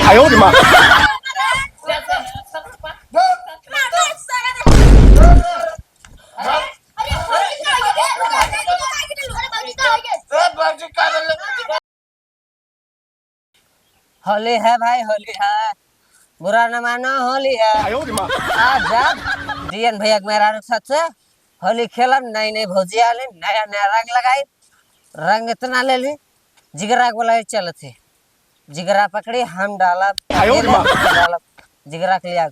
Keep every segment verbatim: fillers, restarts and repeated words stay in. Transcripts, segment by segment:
आयो रे माँ। होली है भाई, होली है, बुरा न मानो, होली है। आयो रे माँ। आज जब डीएन भैया के मेहरारू के साथ से होली खेलब, नई नई भौजी आली, नया नया रंग लगाई, रंग इतना ले ली, जिगरा के बोला चलत ही, जिगरा पकड़ी हम डालब, आयो रे माँ। डालब, जिगरा के लिया,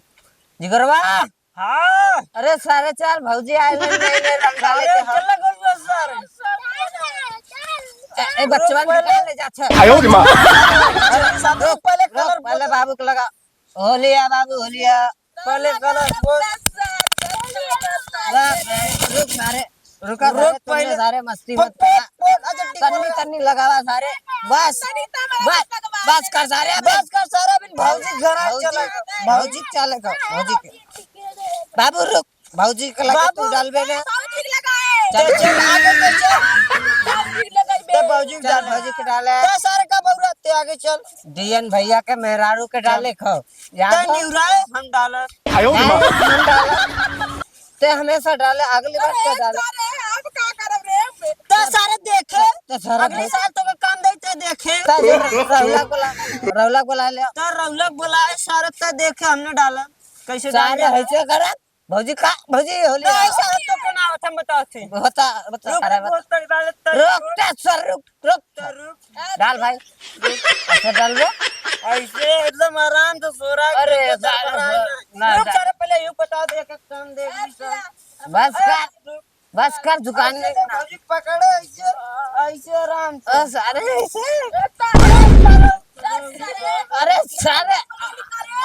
जिगरवा। हाँ। अरे सारे चार भौजी आए हैं, नए नए रंग डाले अरे के हम। चल गलुआ सर। ए, ए, बच्चवन के कहाँ ले जात है? आयो रे माँ। अरे सब रुक, पहले रुक, कलर पहले बोल। बाबू के लगा। होलिया बाबू, होलिया। पहले कलर बोल। रुक, रुक सारे। रुका रुक सारे, तुमने पहले। सारे मस्ती मत करा। अच्छा, ठीक तन्नी, है। तन्नी लगावा सारे। बस, बस, बस कर सारे, बस। बस कर सारे, अभी भौजी घर आ भौजी, चला। भौजी के चाले का, भौजी के। बाबू रुक, भौजी के लगे तू बाबू। डालबे ना। भौजी के लगाए। चल, चल, आगे तो चल। भौजी के लगाए बे। तो भौजी के चल, डाले। भौजी के डाले। तो सारे का बउरा, ते आगे चल। डीएन भैया के मेहरारू के चल। डाले खाओ। याद ते हो? निहुराए, हम डालत। आयो रे माँ। नहीं, हम डालत। ते हमेशा डाले, अगली बार अरे क्या डाले? सारे, अब का करब रे? तो सारे देखे, तो सारे अगले देखे। साल तो काम दे, ते देखे। तो जो रौला बोला, रौला बोला ले। तो रौला बोला है, सारे तो देखे, हमने डाला। कैसे सारे डाल दिया? ऐसे करत, भौजी का, भौजी होली नहीं, है। सारे तो के ना आवत, हम बताओ थे। बता, बता, रुक, अरे बता। बहुत सारी डालत तो रुक, रुक। ते सर, रुक, रुक। तो रुक। डाल भाई, रुक। ऐसे डाल दे। ऐसे एकदम आराम से सो रहा है, अरे, कोई तो यार, दरबरा है ना। ना, रुक, जा। सारे पहले यूं बता दे, एक एक काम दे, एक एक काम। बस कर, रुक। बस कर, दुकान में। ऐसे भौजी पकड़े, ऐसे, ऐसे आराम से। ओ, सारे ऐसे। अरे, सारे,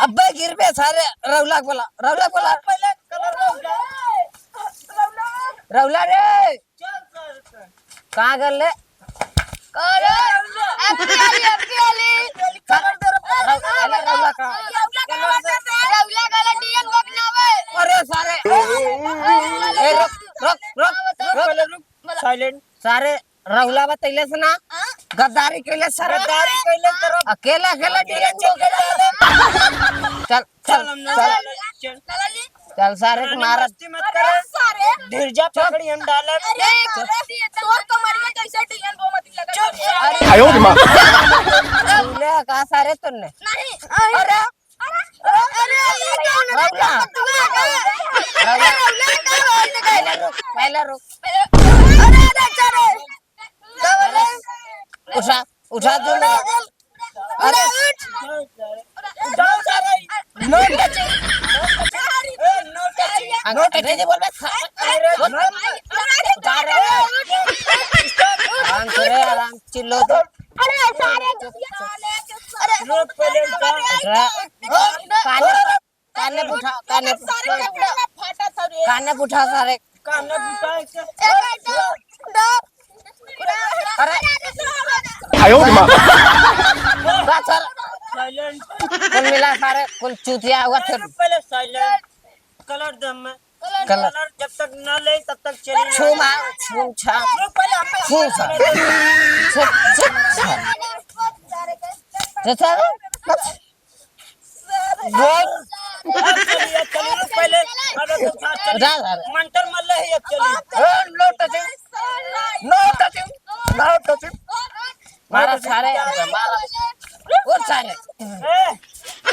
अब्बे गिरबे, सारे, रौला बोला, रौला बोला। पहले कलर रौला। रौला रे। चल, चल, चल। कहाँ गल ले? अरे, अबकी आली, अबकी आली। रौला, रौला, रौला कहाँ? रौला गला डीएन बकनावे। अरे सारे। ए, रुक, रुक, रुक, रुक, रुक। पहले रुक। Silent। सारे रौला बतैले से ना, हाँ? गद्दारी कैले सारे। गद्दारी कैले सारे। अकेला, अकेला डीएन बकनावे। चल, चल, चल, हम ना चल। चल। चल सारे के मारत। मस्ती मत करे। अरे सारे। धीरजा पकड़ी हम डालब। अरे सारे, तोर कमरिया जैसे डीएन बो मत लगा। चुप सारे। आयो रे माँ। सुने का सारे तुमने? नहीं। अरे, अरे, अरे, ये कौन है? रौला। रौला। पहले रुक, पहले रुक। अरे, अरे, सारे। उठा, उठा दो ना। अरे, उठाओ सारे। No touching। ए, no touching। अंग्रेजी बोल बे। अरे, उठा रे। आराम से रे, आराम, चिल्लो तो। अरे, सारे। अरे, रोक पहले उठा। उठा। काने काने उठा, काने। सारे के पूरा फाटा था रे। काने उठा सारे। काने उठा के। अरे। आयो रे माँ। बस सर। Silent। कुल मिला सारे, कुल चूतिया हुआ थे। पहले silent। Colour दे हमें। Colour। Colour जब तक ना ले, तब तक चली ना। छू मार, छू छा। रुक, पहले हमें छू सा। छू, छू सा। जैसा बोल। अब चलिए, चलिए, रुक पहले। अरे तो खा, चलिए। उठा, उठा। मंत्र मल्ले ही अब चलिए। ए, no touching। No touching। No touching। मारा सारे, मारा। उठ सारे। ए।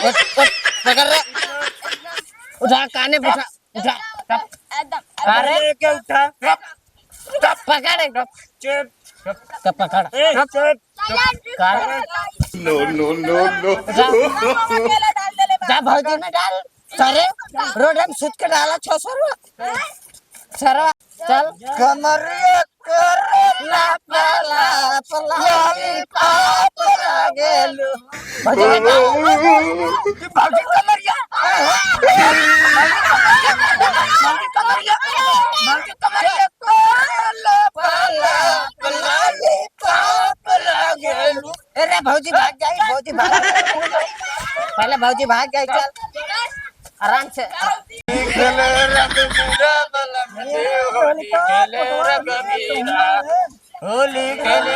उठ, उठ, पकड़ रे। उठा, काने पे उठा, उठा। एकदम। अरे। पकड़ के उठा। पकड़ एकदम। चुप। चुप, पकड़। ए, चुप। चुप। काने। No, no, no, no। जा। जा भौजी में डाल। सारे, रोड में सुत के डाला छो सरवा। सरवा, चल। कमरिया कर लाप, लाप, lollipop लागेलू। भौजी में डाल। भौजी कमरिया। भौजी कमरिया। भौजी कमरिया। कर लाप, लाप, lollipop लागेलू। अरे भौजी भाग जाई, भौजी भाग। पहले भौजी भाग जाई, चल। आराम से। होली खेले।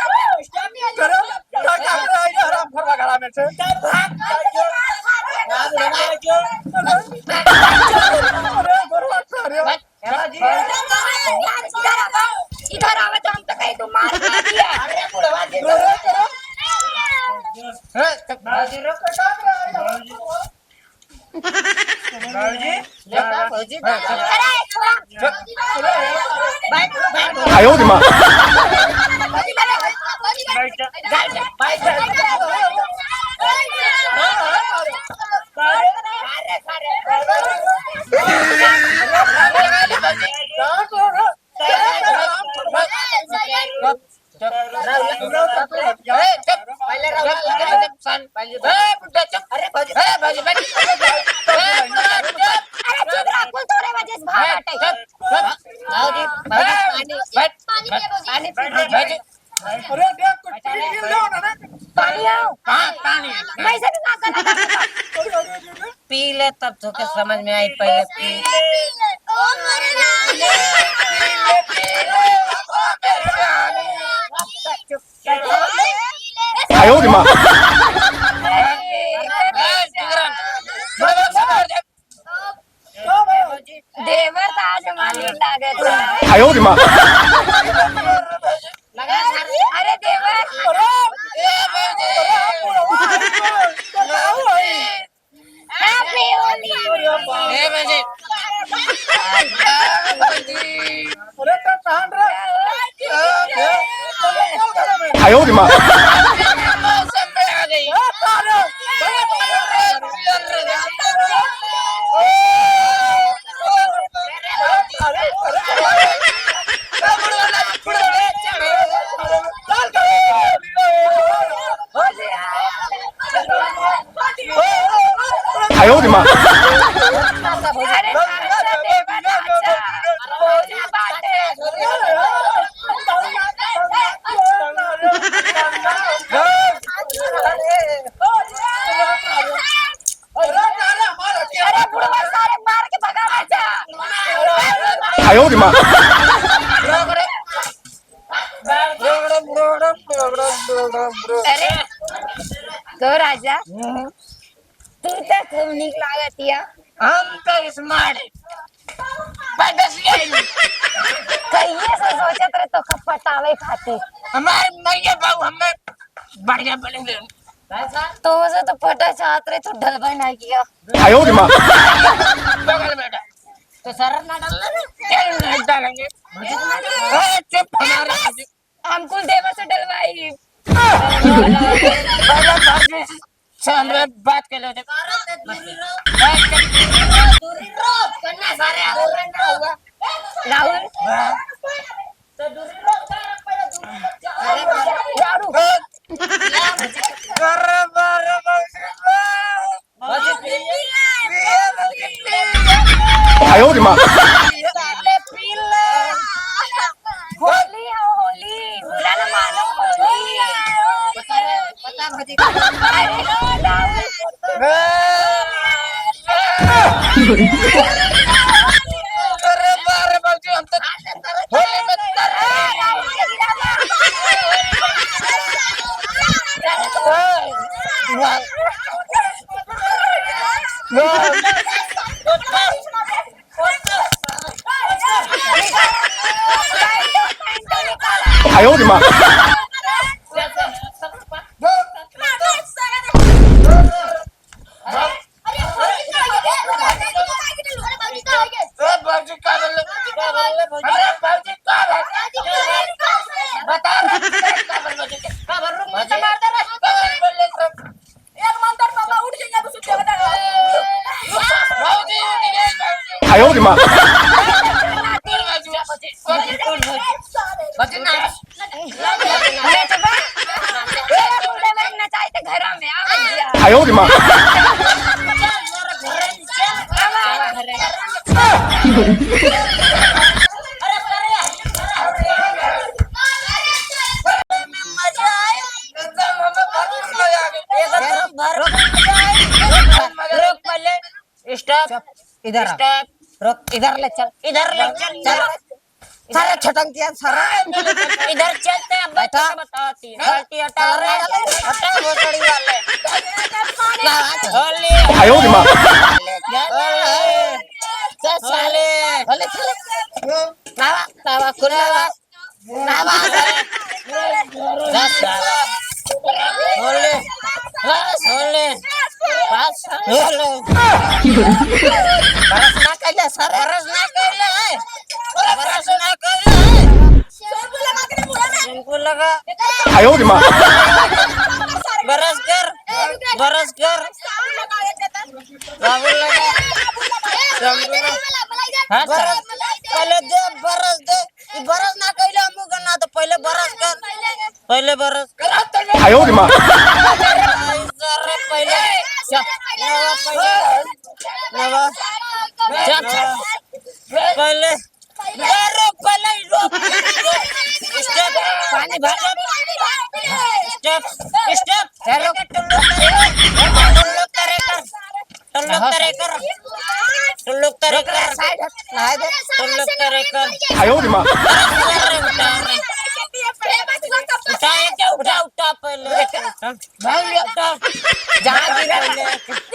चलो, भाग, भाग, भाग, भाग। अरे, गोरवा सारे। इधर आवा, इधर आवा, तो हम तो कहीं तू मार खा दिया। अरे, बुढ़वा जी, अरे, अरे। हैं? बाबूजी, रुको, बाबूजी। बाबूजी, देखा, बाबूजी, देखा। अरे, छोड़ा। चुप। बैठ, बैठ। आयो रे माँ। बैठ जा। बैठ जा। अरे चुप रह, कुल तोरे वजह से भाग बाटे। भौजी, भौजी, पानी, पानी पिए, भौजी। अरे देख, कुछ पी, पी लो ना रे। पानी आओ। हाँ, पानी। मैं इसे भी माफ करना चाहता हूँ। पी ले, तब तोके समझ में आई, पहिले पी। आयो रे माँ। देवर त आज हमार नीक लागत है। आयो रे माँ। अरे देवर। Happy होली। ए बजे। अरे तो कहाँ रे? आयो रे माँ। मौसम में आ गई। आयो रे माँ। अरे बुढ़वा सारे मार के भगावा जा। आयो रे माँ। अरे, तो राजा, तू तो खूब नीक लागत हिया। हम तो smart है। परदेसिया है। कहिए से सोचत रहे तोका पटावे खातिर। हमार मइया बाबू हमें बढ़िया बनेंगे। तो से तो पटा चाहत रहे, तू ढलबे ना किया। आयो रे माँ। बगल में डाल। तो शरत ना डालना ना। चल, नहीं डालेंगे। ए, चुप, हमारे हम कुल देवर से डलवाई। पहले बाबूजी से हमरे बात कर लो। राहुल। हाँ। दारू। अरे बाबा रे बाबा। आयो रे माँ। होली हो होली, बुरा न मानो होली। अरे, अरे बाप रे बाप जी, हम तो होली में तर-, आयो रे माँ। अरे माँ। बजे ना। नचाई तो घरा में आ गया। आयो रे माँ। एकदम हमें बहुत मजा आ गया। एकदम भर-, रुक, रुक, पहले। Stop। चुप, इधर आ। Stop। रुक, इधर ले चल। इधर ले चल। चल। सारा छटंकिया, सारा। इधर चलते हैं, अब बैठा। बच्चे बताती है। हाँ? गलती हटा। चल रे, चल रे। हटा, भोसड़ी वाले। ना, ना, ना। होली। आयो रे माँ। होली। चल, साले। होली, चल। ना, ना, ना, खुला। ना, ना, ना। जा, साला। होली। बस, होली। बस, होली। बरस ना कैले, सारे। बरस ना कैले, है। बरस ना कैले, है। शैम्पू लगा। आयो रे माँ। बरस कर, बरस कर। साबुन लगा। शैम्पू लगा। हाँ, बरस, पहले दे, बरस दे। ई बरस ना कैले, हमू के ना तो पहले बरस कर। पहले बरस। आयो रे माँ। आई सर, पहले। चल, लेवा पहले। लेवा। चल, चल। पहले। ए, रोक, पहले, रोक, रोक। Stop, पानी भर। Stop, stop। चलो। टुल्लू तरे कर। टुल्लू तरे कर। टुल्लुक तरे कर। टुल्लुक तरे कर। Side हट, नहाए दे। टुल्लुक तरे कर। आयो रे माँ। अरे उठा रे। उठा, ये क्या उठा, उठा पहले। भाग ले, उठा। जहाँ गिरा,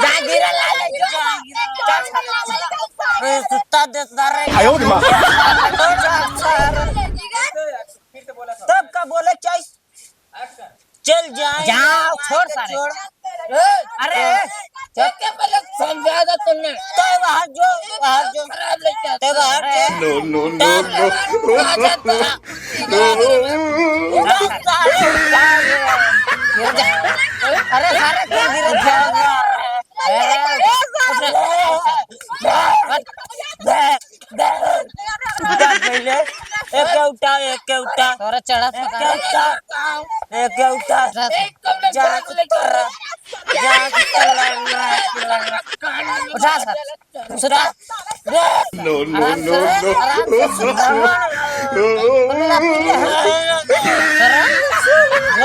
जहाँ गिरा ला ले, जो। जहाँ गिरा। ए, सुत्ता दे सारे। आयो रे माँ। तब का बोले, चल। चल जाए। जाओ, छोड़ सारे। छोड़। अरे, चल। एक के पहले समझा दे तुमने। तो बाहर जो, बाहर जो। खराब लड़का। तो बाहर जो। No, no, no, no। अरे, सारे क्यों गिरे? अरे, उठा पहले, एक के उठा, एक के उठा। तोरा चढ़त एक के उठा, एक के उठा। जा, जा, उतर, जा, उतर। उठा सर, सुता। No, no, आराम से, no, no। आराम से सुता।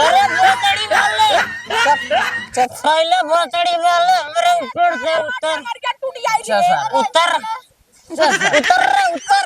अरे, भोसड़ी वाले। चल, चल। पहले भोसड़ी वाले, हमरे ऊपर से उतर। चल सर। उतर। उतर रे, उतर,